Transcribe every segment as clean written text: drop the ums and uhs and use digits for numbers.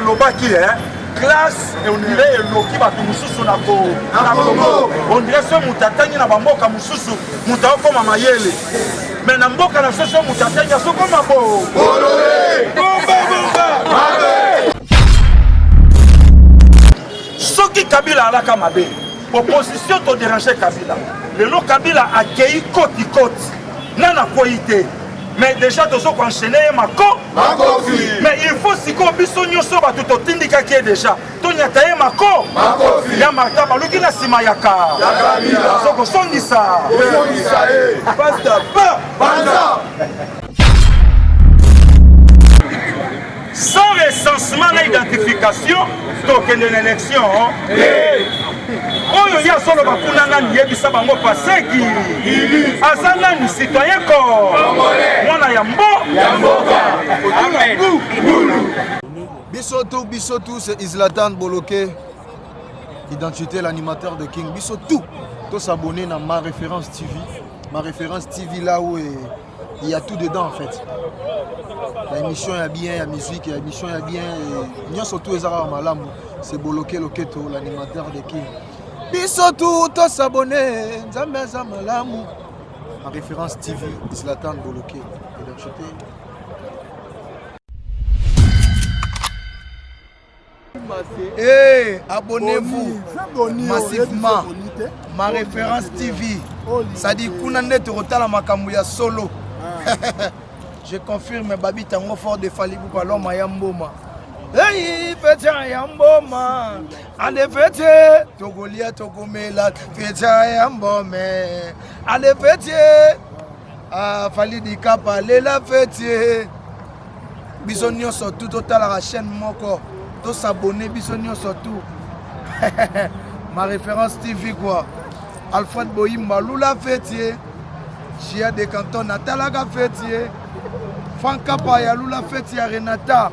nalobaki eh, classe ondire eloki bato mosusu na Congo, ondire so moto atangi na bamboka mosusu moto akokoma mayele, me na mboka na biso so moto atangi azokoma bo bomba bomba. Soki Kabila alaka mabe, opposition toderange Kabila. Lelo Kabila akei koti koti nana akwei te, mais déjà tozo koenchaîne ye mako makofi. Mais il faut sikoyo biso nyonso bato totindikaki ye déjà tonyata ye mako makofi ya Marta baluki na nsima ya ka Kabila azo kosongisa kosongisa ye pasta pa panza. Sans recensement na identification tokende na élection oyo ye azoloba kuna. Nani yebisa bango paseki aza nani? Citoyen ko mwana ya mbo. Biso tout, biso tout, c'est Islatan Boloke, identité, l'animateur de King. Biso tout, tous abonnés dans Ma Référence TV. Ma Référence TV, là où il y a tout dedans en fait. La émission est bien, la musique, la émission est bien. Et surtout, malamu, c'est Boloke Loketo, l'animateur de King. Biso tout, tous abonnés, Nzambe aza malamu. Ma Référence TV, Zlatan Boloke, identité. Hey, abonnez-vous massivement. Ma Référence TV. Ça dit kuna nde tokotala makambo ya solo. Je confirme Babi Tango fort de Fally Ipupa l'homme ya mboma. Hey, fête ya mboma. Ale fête tokolia tokomela fête ya mbome. Ale fête ah Fally Dikapa lela fête. Biso nyonso tu totalaka chaîne moko, tosabone biso nyonso tu Ma Référence TV quoi. Alfred Boyimba lula fetie Gia de Canton natalaka fetie Frank Kapa ya lula feti ya Renata.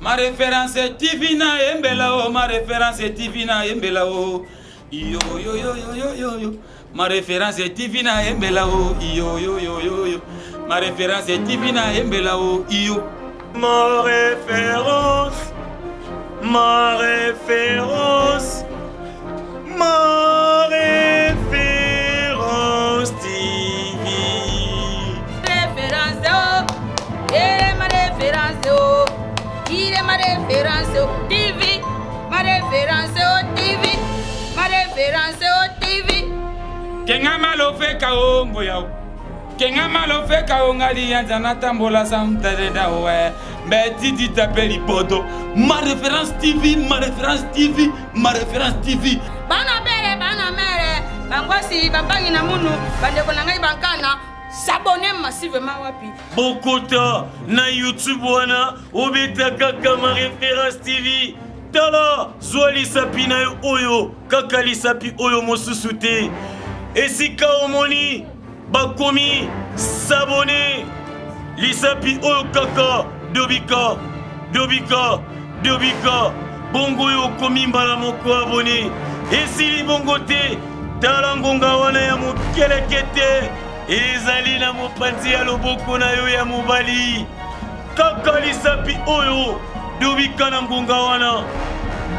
Ma Référence TV na yembela o, Ma Référence TV na yembela o, iyo yo yo yo yo yo yo. Ma Référence TV na yembela o, iyo yo yo yo yo. Ma Référence TV na yembela o, iyo. Ma référence, ma référence, ma référence TV. Référence oh, eh ma référence oh, il est ma référence oh, TV, ma référence oh, TV, ma référence oh, TV. Kengama lofeka o ngoya o. Kengama lofeka o ngali yanza natambola samtadeda we. Mbe titi tape libodo. Ma Référence TV, Ma Référence TV, Ma Référence TV. Bana bere, bana mere, bangwasi, bambangi na munu, bandeko na ngai bankana, s'abonner massivement wapi? Bokota na YouTube wana, obeta kaka Ma Référence TV. Tala, zwa lisapi na yo oyo, kaka lisapi oyo mosusu te. Esika omoni bakomi s'abonner, lisapi oyo kaka dobika dobika dobika, bongo oyo okomi mbala moko abonné. Esili bongo te, tala ngonga wana ya mokeleke te ezali na mopanzi ya loboko na yo ya mobali, kaka lisapi oyo dobika na ngonga wana,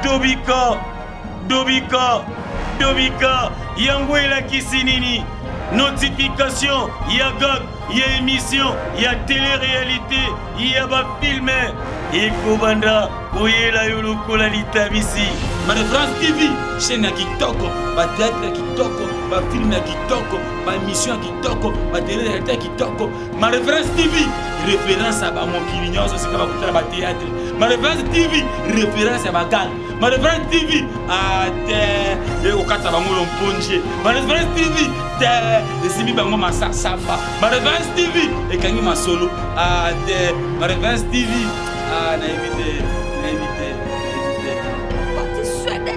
dobika dobika dobika. Yango elakisi nini? Notification ya gag, ya émission, ya télé-réalité, ya bafilme ekobanda koyela yo lokola litabisi. Ma Référence TV, chaîne ya kitoko, bathéâtre ya kitoko, bafilme ya kitoko, baémission ya kitoko, batélé-réalité ya kitoko. Ma Référence TV, référence ya bamokili nyonso sika bakutana bathéâtre. Ma Référence TV, référence ya bagag. Ma Référence TV ate ekokata bango lomponje. Ma Référence TV te esimbi bango masasamba. Ma Référence TV ekangi masolo ate. Ma Référence TV nayebi te, nayebi te, nayebi te. Okoti swede,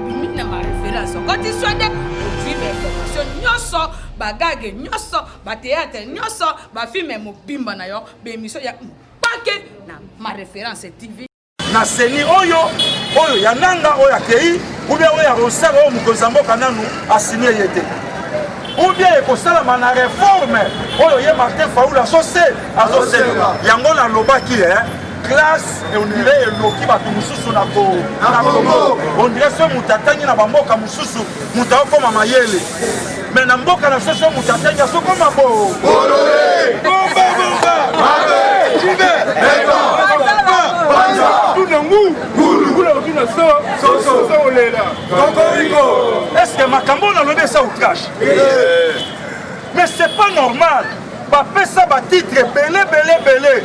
obimi na Ma Référence. Okoti swede, ozwi bainformation nyonso, bagage nyonso, bathéâtre nyonso, bafilme mobimba na yo, baémission ya mpake na Ma Référence TV. Na CENI oyo oyo ya nanga oyo akei, ou bien oyo ya Ronsard oyo mokonzi ya mboka nanu asigne ye te. Ou bien ekosalama na reforme oyo ye Martin Fayulu azose azosenga. Yango nalobaki eh, classe ondire eloki bato mosusu na Congo, ondire so moto atangi na bamboka mosusu moto akokoma mayele, me na mboka na biso so moto atangi azokoma bo Bomba bomba Jibe Tuna ngu Ngulu tuna so So so olela Kokoriko. Est-ce que makambo nalobi eza outrage? Mais c'est pas normal. Bapesa ba titre ebele ebele ebele.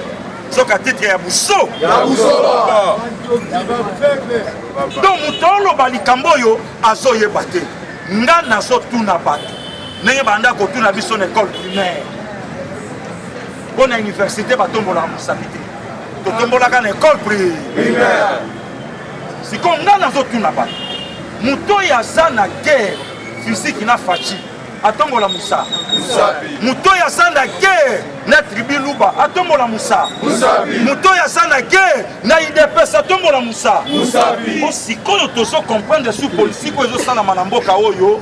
Soka titre ya buso. Ya busoba. Donc moto oloba likambo oyo azoyeba te. Nga nazotuna bato ndenge banda kotuna biso na école primaire. Mpo na université batombolaka mosapi te. Totombolaka na école primaire. Sikoyo nga nazotuna bato, moto oyo aza na guerre physique na Fatshi atombola musa, moto oyo aza na guerre na tribu Luba atombola musa, moto oyo aza na guerre na UDPS atombola musa. Po sikoyo tozo comprendre sur politique oyo ezosalama na mboka oyo.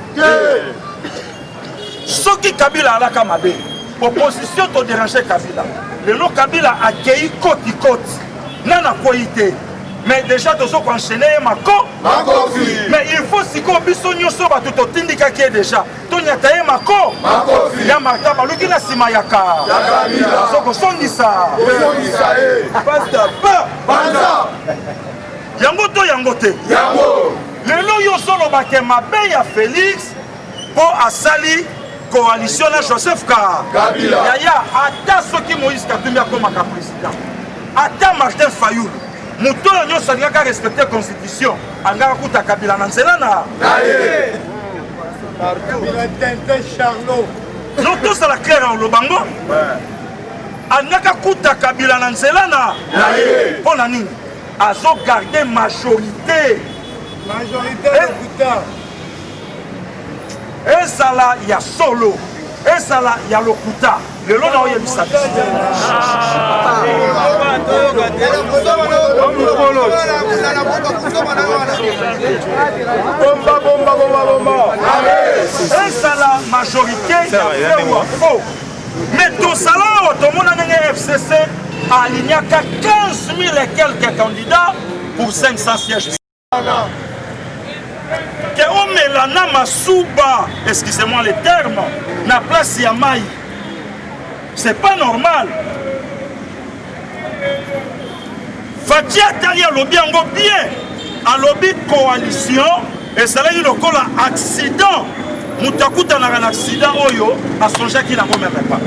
Soki Kabila alaka mabe, opposition to déranger Kabila. Lelo Kabila akei koti koti, nana akwei te. Mais déjà tozo ko enchaîner ye mako makofi. Mais il faut sikoyo biso nyonso bato totindikaki ye déjà tonyata ye mako makofi. Ya Martin baluki na nsima ya ka Kabila azo kosongisa kosongisa ye pasta ba banza yango to yango te yango. Lelo yo ozolobake mabe ya Félix mpo asali coalition na Joseph Kabila. Yaya, ata soki Moïse Katumbi akomaka président, ata Martin Fayulu, moto oyo nyonso alingaka respecter constitution, alingaka kuta Kabila na nzela na ye. Non, tozala clair en lobango. Alingaka kuta Kabila na nzela na ye. Mpo na nini? Azo garder majorité. Majorité lokuta. Ezala ya solo, ezala ya lokuta. Lelo na oyebisa biso. Bomba bomba bomba bomba. Ezala majorité ya vrai ou faux. Mais tosala awa tomona ndenge FCC alignaka 15 000 et quelques candidats pour 500 sièges. Ke omela na masuba, excusez-moi le terme, na place ya mai. C'est pas normal. Fatshi atali alobi yango bien. Alobi coalition ezalaki lokola accident. Moto akutanaka na accident oyo asongeaki nango meme pas.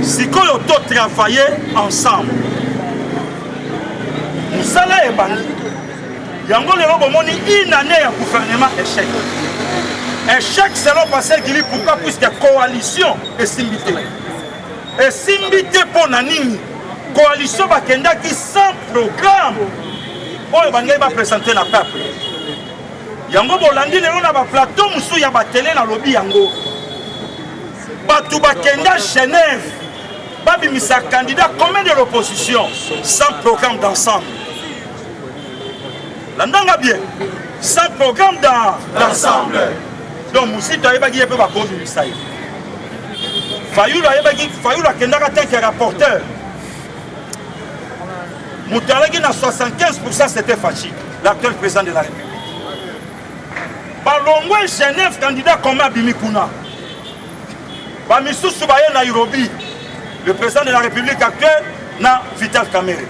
Sikoyo to travailler ensemble. Mosala ebandi. Yango lelo bomoni une année ya gouvernement échec. Échec selon Pasteur Gili, pourquoi? Puisque coalition esimbi te. Esimbi te mpo na nini? Coalition bakendaki sans programme oyo balingaki bapresente na peuple. Yango bolandi lelo na baplateau mosusu ya batele nalobi yango. Bato bakenda Genève babimisa candidat commun de l'opposition sans programme d'ensemble. Landanga bien, sans programme d'ensemble. Donc Muzito ayebaki ye mpe bakobimisa ye. Fayulu ayebaki, Fayulu akendaka tant que rapporteur. Moto alaki na 75% c'était Fatshi, l'actuel président de la République. Balongwe Genève, candidat commun abimi kuna. Bamisusu baye Nairobi, le président de la République actuelle na Vital Kamerhe.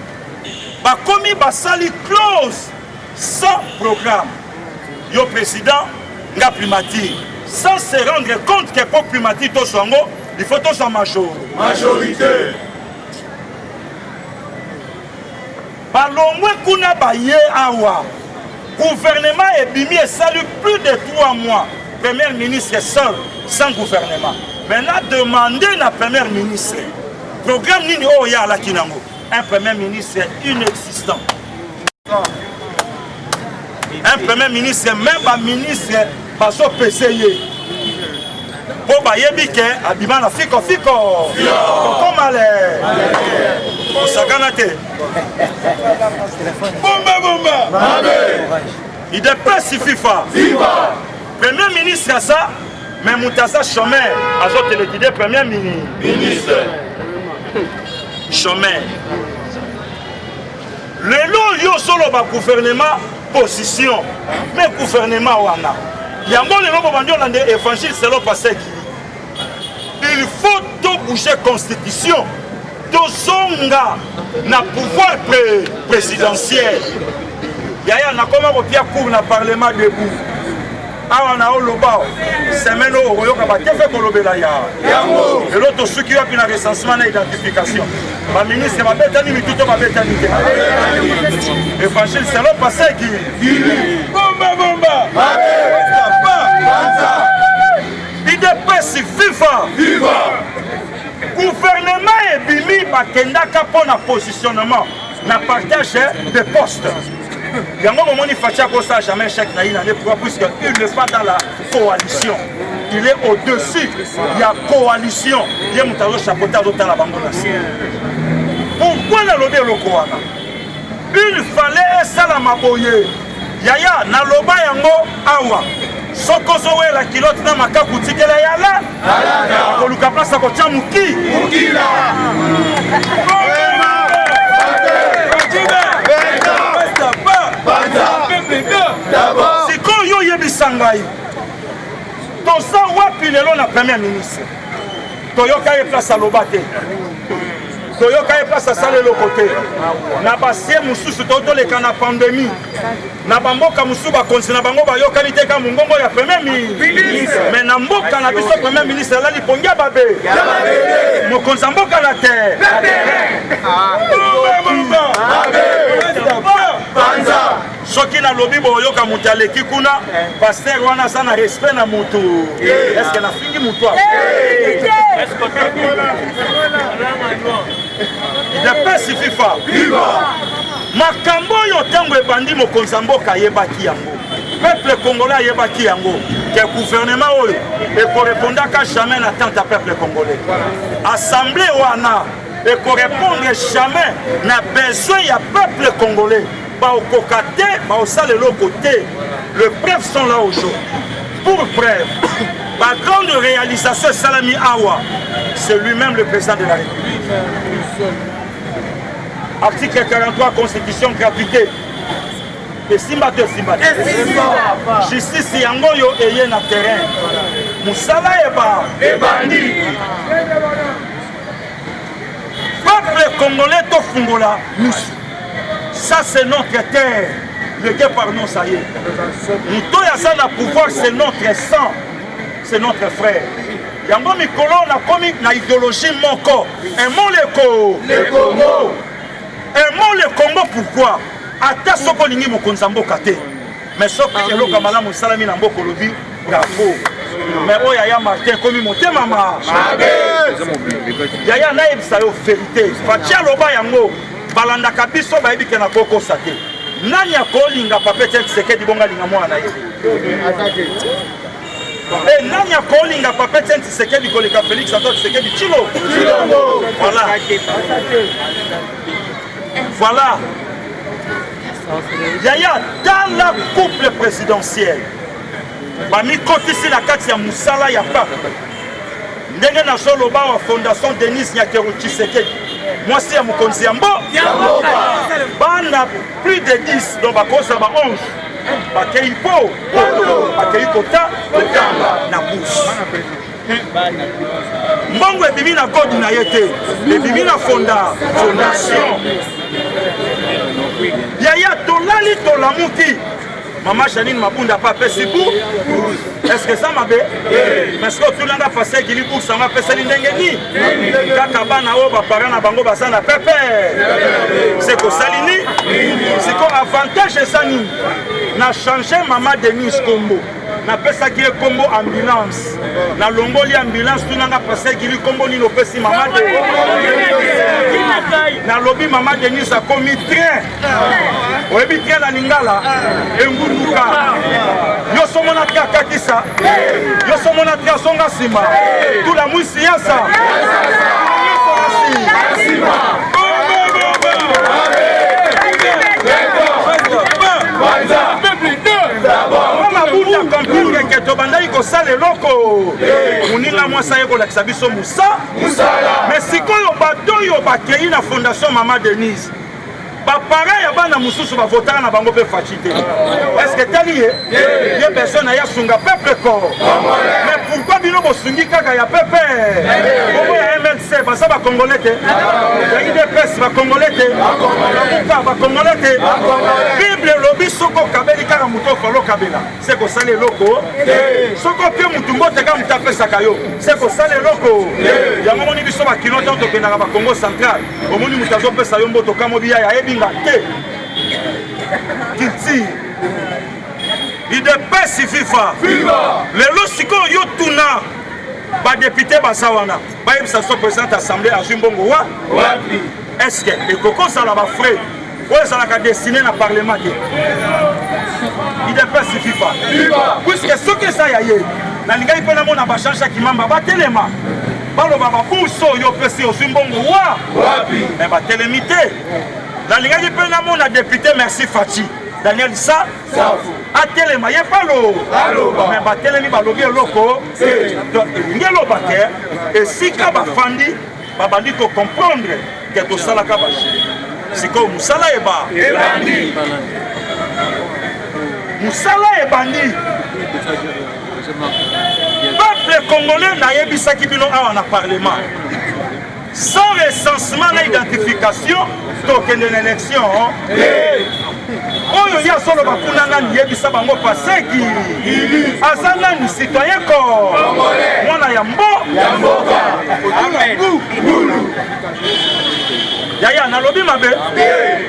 Bakomi basali clause sans programme. Yo président nga primature, sans se rendre compte que pour primature tozwa yango, il faut tozwa majorité. Balongwe kuna baye awa. Gouvernement ebimi esali plus de 3 mois. Premier ministre seul, sans gouvernement. Maintenant, demandez na premier ministre. Programme nini oyo ya alaki nango? Un premier ministre inexistant. Un premier ministre, même ba ministre bazo pese ye. Po bayebi ke abima na fiko fiko. Kokoma le. Osakana te. Bomba bomba. Mabe. IDPS FIFA. Viva. Premier ministre ça, Mais moto aza chômeur azo téléguider premier ministre. Chômeur. Lelo yo ozoloba gouvernement position, mais gouvernement wana yango lelo bobandi olanda évangile selon pasteur Gili. Il faut tobouger constitution, tozonga na pouvoir présidentiel. Yaya, nakoma kopia cour na parlement debout awa na oloba semaine oyo okoyoka batefe kolobela ya lelo. Tosuki wapi na recensement na identification? Baministre babetani mitu to babetani te? Évangile selon pasteur Gili. Bomba bomba. UDPS viva! Gouvernement ebimi, bakendaka mpo na positionnement na partage de poste. Yango bomoni, Fatshi akosala jamais échec na ye na pourquoi? Puisque il n'est pas dans la coalition, il est au-dessus ya coalition. Ye moto azochapeauter, azotala bango na se. Pourquoi nalobi eloko wana? Il fallait esalama boye. Yaya, naloba yango awa, soki ozowela kilote na makaku, tikela yala koluka place ya kotya moki. Mokila. Banza. Sikoyo oyebisa ngai, toza wapi lelo na premier ministre? Toyoka ye place aloba te, toyoka ye place asala eloko te. Na basie mosusu to toleka na pandémie, na bamboka mosusu bakonzi na bango bayokani te ka mongongo ya premier ministre. Mais na mboka na biso, premier ministre alali pongi ya babe, mokonzi ya mboka na te. Banza. Soki nalobi boyoka moto aleki kuna, pasteur wana aza na respect na motu. Est-ce nafingi motu awa? UDPS viva! Makambo oyo ntango ebandi, mokonzi ya mboka ayebaki yango, peuple congolais ayebaki yango ke gouvernement oyo ekorépondaka jamais na attente ya peuple congolais. Assemblée wana ekorépondre jamais na besoin ya peuple congolais, baokoka te, baosala eloko te. Le preuve sont là aujourd'hui. Pour preuve, bagrande réalisation esalami awa, c'est lui-même le président de la République. Article 43 constitution, gratuité esimba to esimba te? Justice yango oyo eye na terrain, mosala eba ebandi. Peuple congolais, tofungola misu. Ça, c'est notre terre léguée par nos aïeux. Moto oyo aza na pouvoir, c'est notre sang, c'est notre frère. Yango mikolo nakomi na idéologie moko: aimons le co le Congo. Aimons le Congo. Pourquoi? Ata soki olingi mokonzi ya mboka te, mais soki eloko ya malamu esalami na mboka, olobi bravo. Mais oyo yaya Martin ekomi motema ma yaya, nayebisa yo vérité. Fatshi aloba yango, balandaka biso bayebi ke na kokosa te. Nani akolinga papa Etienne Tshisekedi bongo alinga mwana na ye? E nani akolinga papa Etienne Tshisekedi koleka Félix Antoine Tshisekedi Tshilo? Voilà, voilà yaya, tala couple présidentiel bamikotisi na kati ya mosala ya pape. Ndenge nazoloba wa, fondation Denise Nyakeru Tshisekedi, mwasi ya mokonzi ya mbo, bana plus de 10, donc bakosa ba 11, bakei po bakei kota kotanga na bourse. Mbongo ebimi na kode na ye te, ebimi na fondation. Yaya, tolali tolamuki, mama Janine Mabunda mpe apesi bu. Est-ce que eza mabe? Mais soki otunanga pasteur Gili, bourse yango apesani ndenge nini? Kaka bana oyo baparent na bango baza na pepe se kosali nini? Siko avantage eza nini? Na change mama Denise kombo, napesaki ye kombo ambulance, nalongoli ambulance. Tunanga pasteur Gili, kombo nini opesi mama de? Nalobi mama Denise akomi train. Oyebi train na lingala? Engunduka. Yo somona te akatisa, yo somona te azonga nsima. Tula mwisi yasa. Nsima. Banza. Mabunda comprendre ke tobandaki. kosala eloko. Moninga mwasi aye kolakisa biso musa mais sikoyo bato oyo bakei na fondation Mama Denise, baparent ya bana mosusu bavotaka na bango mpe Fatshi te. Est ce que etali ye ye personne aye asunga peuple ko? Mais pourquoi bino bosungi kaka ya pepe bongo ya MLC? Baza bacongolais te? Ya UDPS bacongolais te? Lamuka bacongolais te? Bible elobi soki okabeli kaka moto ofalo okabela, se kosala eloko. Soki opie motu mbote kaka moto apesaka yo, se kosala eloko. Yango omoni biso bakino, ntango tokendaka bakongo central, omoni moto azopesa yo mboto kamo biyaya ayebi nga te. Culture UDPS viva! Lelo sikoyo yo tuna badéputé baza wana, bayebisa so président assemblée azwi mbongo wa wapi? Est ce que ekoki kozala bafrais oyo ezalaka destiné na parlement te? UDPS viva! Puisque soki eza ya ye, nalingaki mpe namona bachange ya kimamba batelema, baloba babourse oyo opesi, ozwi mbongo wa wapi? Me batelemi te. Nalingaki mpe namona député Merci Fatshi Daniel Sa atelema ye palo, me batelemi, balobi eloko. Donc elingi eloba te esika bafandi, babandi kocomprendre ke tosalaka bajeu. Sikoyo mosala eba ebandi. Mosala ebandi. Peuple congolais, nayebisaki bino awa na parlement, sans recensement na identification tokende na élection oyo. Ye azoloba kuna nani? Yebisa bango paseki aza nani? Citoyen ko mwana ya mbo yaya, nalobi mabe?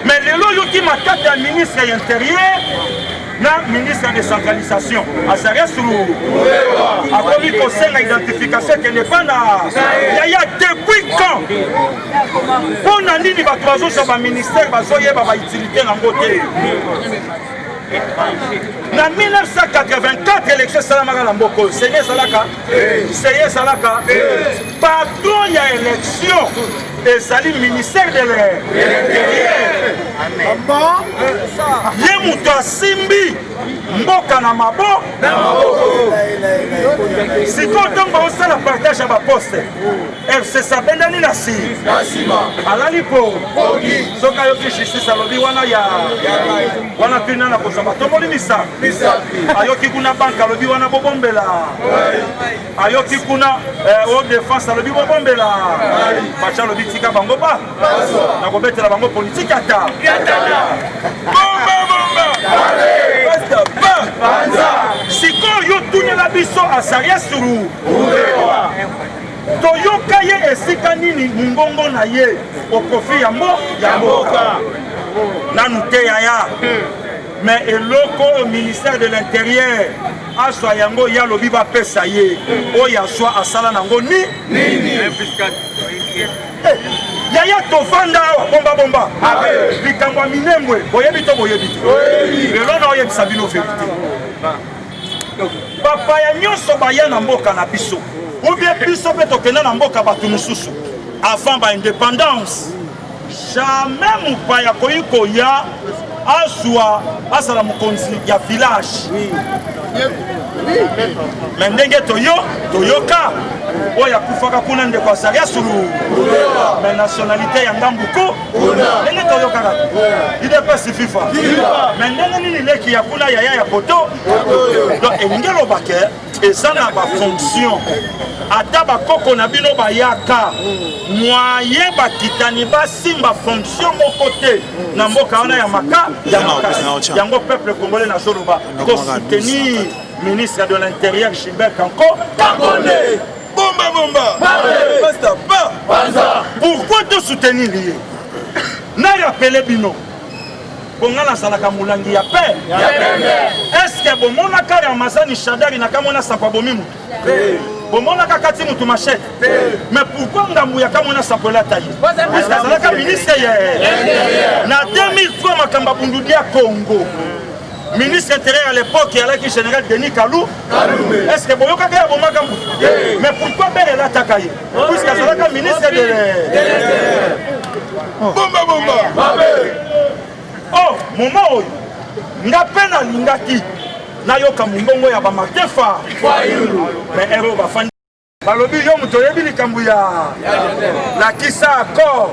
Mais lelo oyoki matata ya ministre ya intérieur na ministre ya décentralisation Azarias akomi kosenga identification ekende mpa na yaya. Depuis quand? Mpo na nini bato bazozwa baministère, bazoyeba bautilité nango te? Na 1984 élection esalamaka na mboka oyo, CENI ezalaka, CENI ezalaka. Patron ya élection ezali ministère de l'intérieur. Ye moto asimbi mboka na mabo. Sikoyo ntango baosala partage ya baposte, FCC abendani na si alali po soki ayoki justice alobi wana ya wana tuna na kozwa batomboli misa, ayoki kuna banque alobi wana bobombela, ayoki kuna o défense alobi bobombela. Fatshi alobi tika bango ba nakobetela bango politike ata bomba bomba. Sikoyo yo tunela biso Azarias Ruberwa, toyoka ye esika nini? Mongongo na ye au profit ya mbo ya mboka nanu te yaya. Mais eloko oyo ministère de l'intérieur azwa yango, ye alobi bapesa ye oyo azwa, asala nango ni nini? Yaya, tovanda awa bomba bomba likambo ya Minembwe, boyebi to boyebi te? Lelo na oyebisa bino vérité, bapaya nyonso baya na mboka na biso ou bien biso mpe tokenda na mboka bato mosusu avant baindépendance, jamais mopaya akoki koya azwa azala mokonzi ya village. Me ndenge toyo toyoka oyo akufaka kuna, ndeko Azarias mais nationalité ya ngambuku, ndenge toyokaka. UDPS viva! Mais ndenge nini leki ya kuna, yaya ya poto? Donc elingi eloba ke eza na bafonction, ata bakoko na bino bayaka moyen bakitani basimba fonction moko te na mboka wana ya maka ya makasi. Yango peuple congolais, nazoloba tosoutenir ministre de l'intérieur Gilbert Kanko Kankonde. Bomba bomba. Basta ba. Pourquoi tosoutenir ye? Na rappeler bino bonga nazalaka molangi ya pe. Est-ce bomonaka Ramazani Shadari na Kamwina Nsapu abomi mutu? Bomonaka kati mutu machette? Mais pourquoi ngambu ya Kamwina Nsapu elata ye, puisque azalaka ministre ye na 2003? Makambo ya Bundu dia Congo, ministre intérieur à l'époque alaki général Denis Kalou. Est ce que boyokaka ya bomaka mutu? Mais pourquoi bele elataka ye, puisque azalaka ministre de Bomba bomba. Oh, moment oyo nga mpe nalingaki. Nayoka mongongo ya ba Martin Fa. Fayulu. Mais ero bafandi balobi yo moto oyebi likambo ya lakisa accord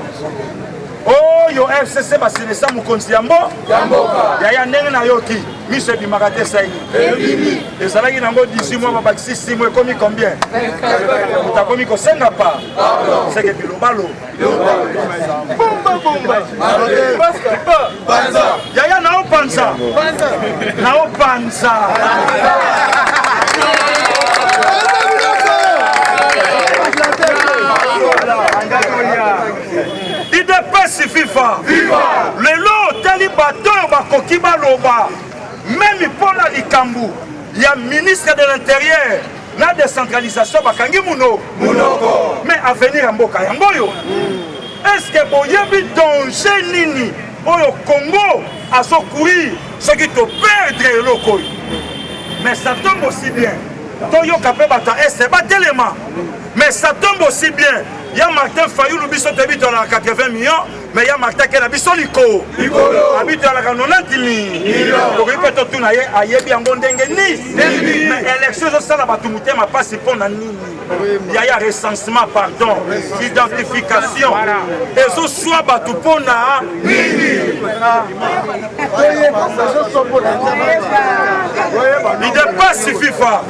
oyo fcc basilisa mokonzi ya mbo yaya ndenge nayoki miso ebimaka te saini ezalaki nango 18 mois babakisi 6 mois ekomi combien moto akomi kosenga pa seke bilobalo yaya naopanza naopanza idps fifa lelo otali bato oyo bakoki baloba meme mpo na likambo ya ministre de l'intérieur na décentralisation bakangi muno munoko mais avenir ya mboka yango oyo mm. est ce que boyebi danger nini oyo congo azo courir soki to perdre eloko oyo mais ça tombe aussi bien toyoka mpe bato ya este batelema mais ça tombe aussi bien ya martin fayulu biso toyebi tolaka 80 millions mais ya martin akela biso liko abi toyalaka 90 millions tokoki mpe totuna ye ayebi yango ndenge nini mais élection ezosala bato motema mpasi mpo na nini yaya recensement pardon identification ezoswa bato mpo na nini idepasi fifa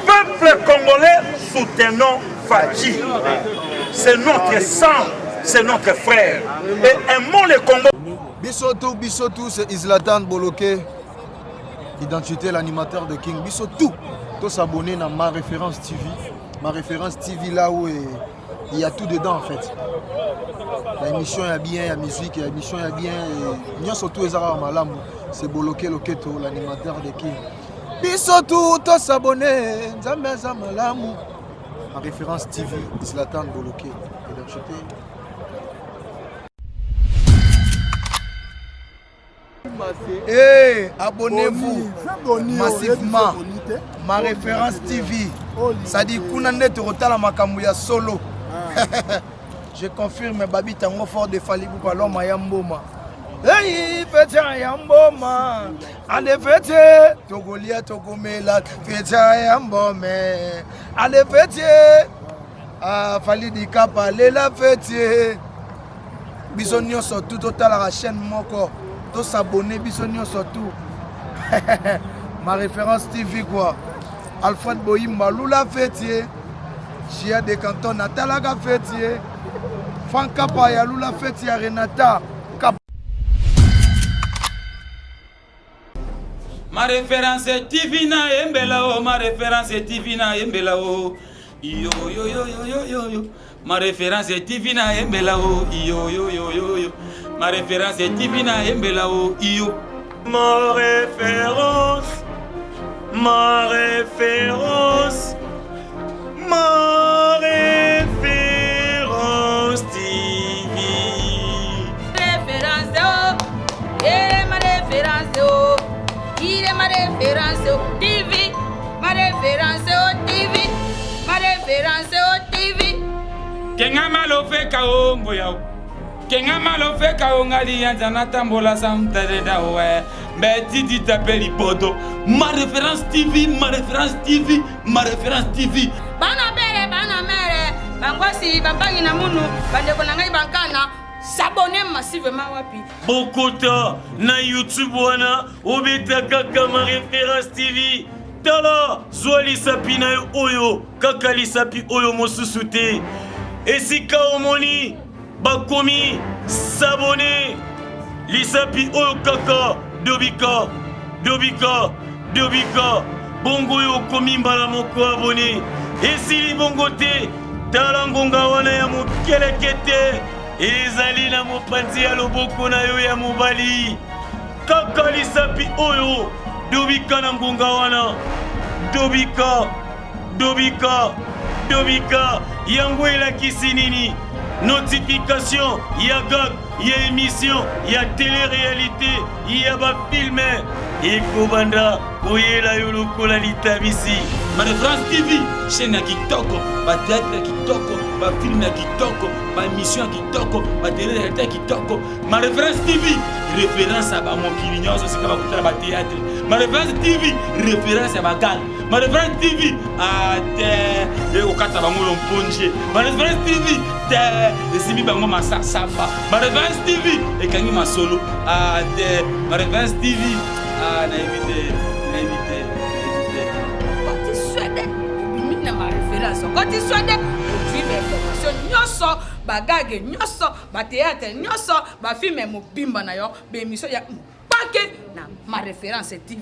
peuple congolais soutenons Fatshi c'est notre sang c'est notre frère et aimons le Congo. Biso tout, biso tout, c'est Islatan Boloke, identité l'animateur de King. Biso tout, tous abonnés dans ma référence TV. Ma référence TV là où il y a tout dedans en fait. La émission est bien, la musique, la émission est bien. Et surtout, c'est Boloke Loketo, l'animateur de King. Biso tout, tous abonnés, Nzambe aza malamu. En référence TV, Zlatan Boloke. Identité. Hey, abonnez-vous massivement. Ma référence TV. Ça dit kuna nde tokotala makambo ya solo. Je confirme Babi Tango fort de Fally Ipupa l'homme ya mboma. Hey, feta ya mboma. Ale fete tokolia tokomela feta ya mbome. Ale fete ah, Fally Dikapa lela fete. Biso nyonso tout totalaka chaîne moko tosabonne biso nyonso tout. Ma référence TV quoi. Alfred Boyimba Lula fete. Gia de Canton natalaka fete. Franck Kapa ya Lula fete ya Renata. Ma référence TV na yembela o, ma référence TV na yembela o. Yo yo yo yo yo yo yo. Ma référence TV na yembela o. Yo yo yo yo yo. Ma référence TV na yembela o. Yo. Ma référence, ma référence, ma référence TV. Référence oh, eh ma référence oh, il est ma référence oh, TV, ma référence oh, TV, ma référence oh, TV. Kenga malofeka o ngoya o. Kenga malofeka o ngali yanza natambola samtadeda we. Mais Didi t'appelle Ibodo. Ma référence TV, ma référence TV, ma référence TV. Bana bere, bana mere, bangosi, bambangi na munu, bandeko na ngai bankana, s'abonner massivement wapi. Bokota na YouTube wana obeta kaka ma référence TV. Tala, zwa lisapi na yo oyo, kaka lisapi oyo mosusu te. Esika omoni bakomi s'abonner. Lisapi oyo kaka dobika, dobika, dobika. Bongo oyo okomi mbala moko abonné. Esili bongo te. Tala ngonga wana ya mokelekete ezali na mopanzi ya loboko na yo ya mobali. Kaka lisapi oyo dobika na ngonga wana. Dobika, dobika, dobika. Yango elakisi nini? Notification ya gag, ya émission, ya télé-réalité, ya ba filme ekobanda koyela yo lokola litabisi. Ma référence TV, chaîne ya kitoko, ba théâtre ya kitoko, ba film ya kitoko, Baémission ya kitoko, batele-réalité ya kitoko. Ma Référence TV, référence ya bamokili nyonso esika bakutana batéâtre. Ma Référence TV, référence ya bagale. Ma Référence TV ate ekokata bango lomponje. Ma Référence TV te esimbi bango masasamba. Ma Référence TV ekangi masolo ate. Ma Référence TV, nayebi te, nayebi te, nayebi te. Okoti Swede, obimi na Ma Référence. Okoti Swede, ozwi bainformation nyonso, bagage nyonso, batéâtre nyonso, bafilme mobimba na yo, baémission ya mpake na Ma Référence TV.